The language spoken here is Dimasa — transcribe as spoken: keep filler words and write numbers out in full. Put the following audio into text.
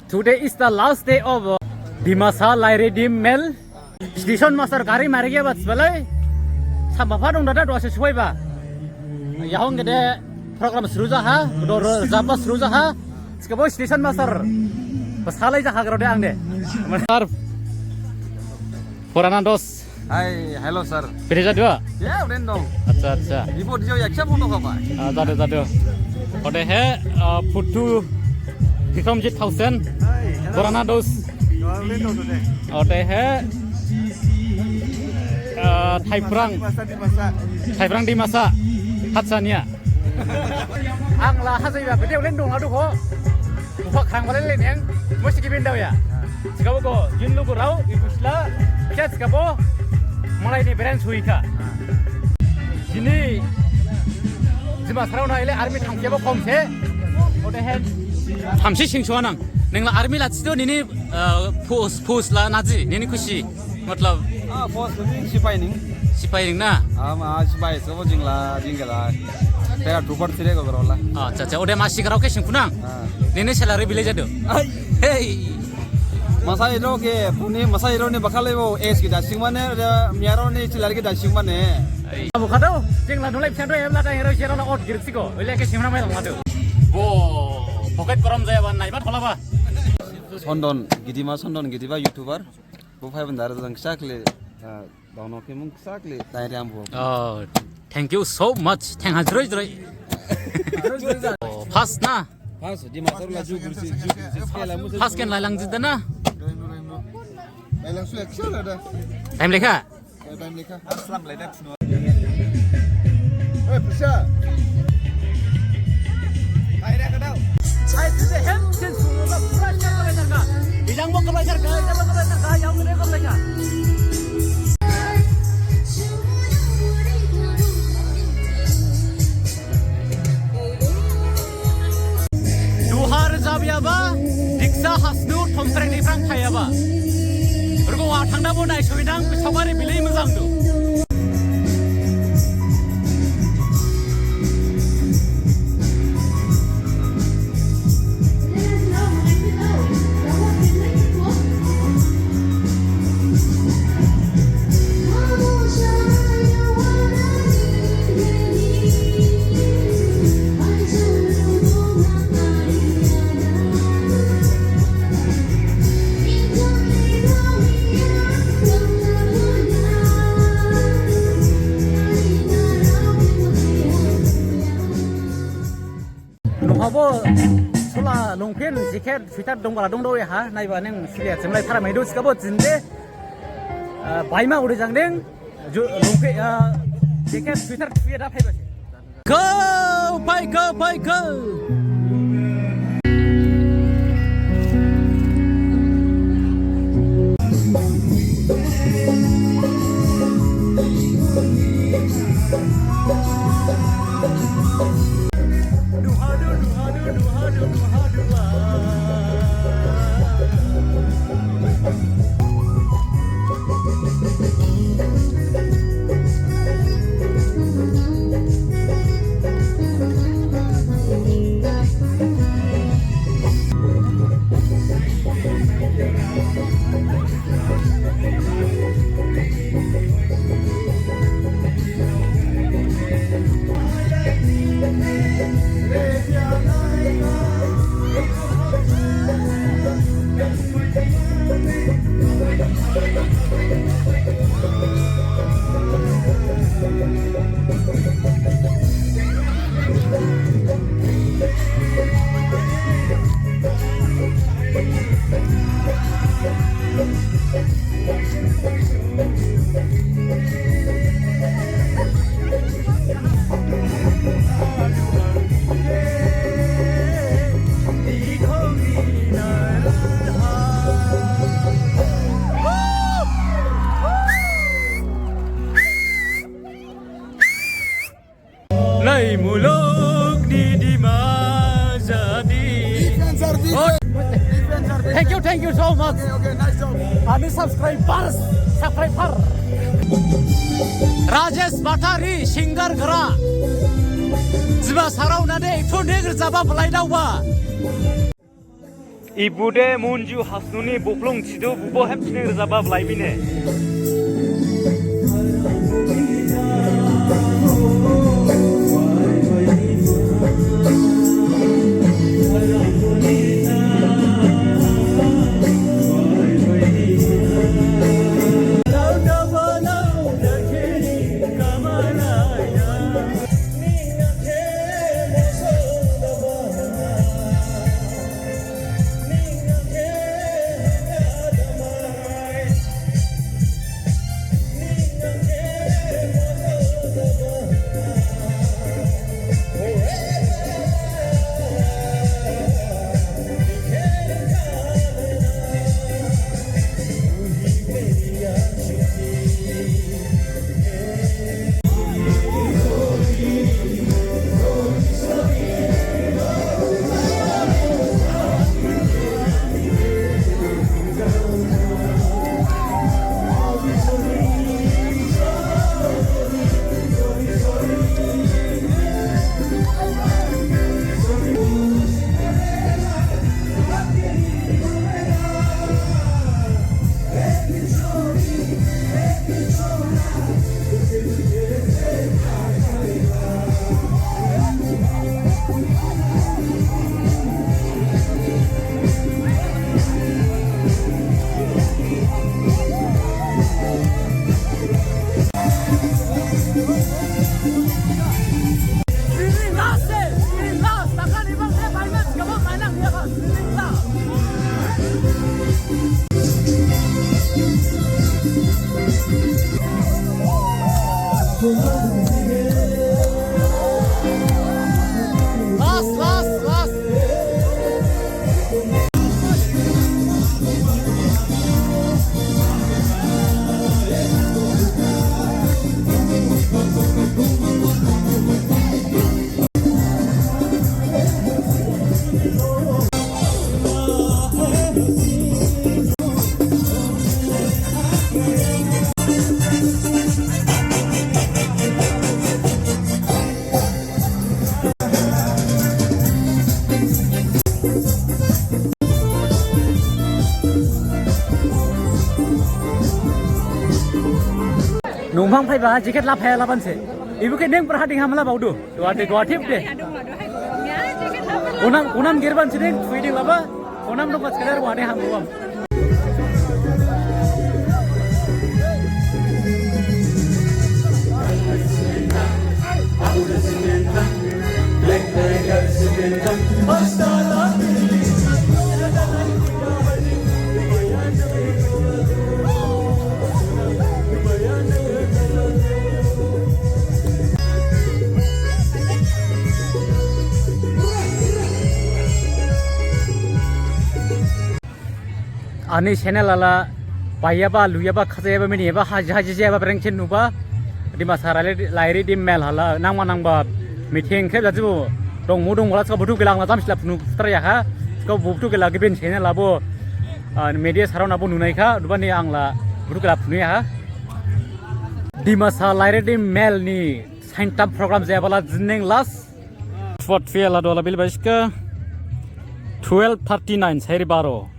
Today is the last day of Dimasa Lairedim Mel. Station master gari mari giyaba thibalai. Sambapha dong dada duhase sophaiba. Yahon gede program suru jaha, dor jaba suru jaha. Thikhabo station master. Basalai jaha grao de ang de. Sir. Purana dos. Hai, hello sir. Bede jadu? Ya, udah dong. Accha, accha. Ibu dia ya siapa tuh apa? Ah, jadu, jadu. Odehe, ah, Putu Bikramjit Thaosen. Hai, hello. Purana dos. Ya, udah dong tuh deh. Odehe, ah, Thaiphrang. Dimasa, Dimasa. Thaiphrang Dimasa. Hatsania. Ang la hajaiba bede ulen dong adu kho. Bupha khrang balai le neng, musi gibin dao ya. Thikhabo kho, jin lugurao, ibusla, kya thikhabo, malai ni beren suikha. Jini, Dimasarao na ile army thangkiyabo khomse. Odehe, thamsi singsuanang. Nengla army la thidu nini, eh, post, post la naji, nini khusi. Matlab. Ah, post ni sipai ning. Sipai ning na? Ah, ma, sipai, sobo jingla, jingla. Paratrooper thire ko gorola. Ah, accha, accha. Ode masi garao khe singphunang. Ah. Nini salary bile jadu. Ai. Hey. Masa iro khe, puni masa iro ni bakhalai bo, es ki dasing mane, miyaro ni salary ki dasing mane. Ai. Abu khado, jingla nulai pisa do, emla da hero sero la ot gir siko. Ole khe simna mai lang madu. Bo, pocket korom jaya ba, naiba thola ba. Sondon Gidima, Sondon Gidiba, YouTuber. Bo phaiban dara jang kisa khle, ah, dono khe mung kisa khle, tai riam bo. Oh, thank you so much. Thank you, jroi, jroi. Oh, first na? First, Dimasa la ju gursi, ju gursi, skela musi. First ken lailang jidana? Lailang su eksa lada. Time lekha? Time lekha. Aslam leda. Eh, bisa. Ijang mo kelajar ka, ijang mo kelajar ka, ijang mo kelajar ka. Duha rajab yaba, diksa hasnu thompreng ni phrang phayaba. Rgo wa thangna bo nai suinang, saogari bilai mojang du. Nuhabo sula longpant, jacket, sweater dongbala dongdaoya ha, naiba neng suliya chimlai tharamaidu, thikhabo jinde, ah, baima uri jang neng, ju-, longpant, ah, jacket, sweater thuya da phaiba se. Go, phai, go, phai, go. Lai muluk ni Dima jadi. Big fan, sir, big fan. Big fan, sir, big fan. Thank you, thank you so much. Okay, okay, nice job. Ani subscribers, subscriber. Rajesh Bathari, singer gra. Dimasarao nade ekthor ning rajaba blai daoba. Ibu de Monju Hasnu ni buphlung thidu, bubo hamsining rajaba blai bine. Last, last, last. Nungphang phaiba jacket laphaya labanse. Ibu khe neng pura hading hamla baodu. Duha de, duha thip de. Unam, unam gerban siding, phuiding laba. Unam dong pas kadar wade ham buam. Ani channel hala paiyaba, luyaba, khajayaba, miniyaba, haji haji jayaba, brengsin nuba, Dimasa lairi, lairi dim mel hala, nangma nangba, meeting khe jajibo, dong mu dong wala, sika buthu kela angla jamsila phunu phutharya ha, sika buthu kela gibin channel habo, ah, media sarao nabo nunaikha, dubani angla buthu kela phunuya ha. Dimasa lairi dim mel ni saintham program jayabala jining last. Spot fiel ado la bil baiska twelve thirty nine, sairi baro.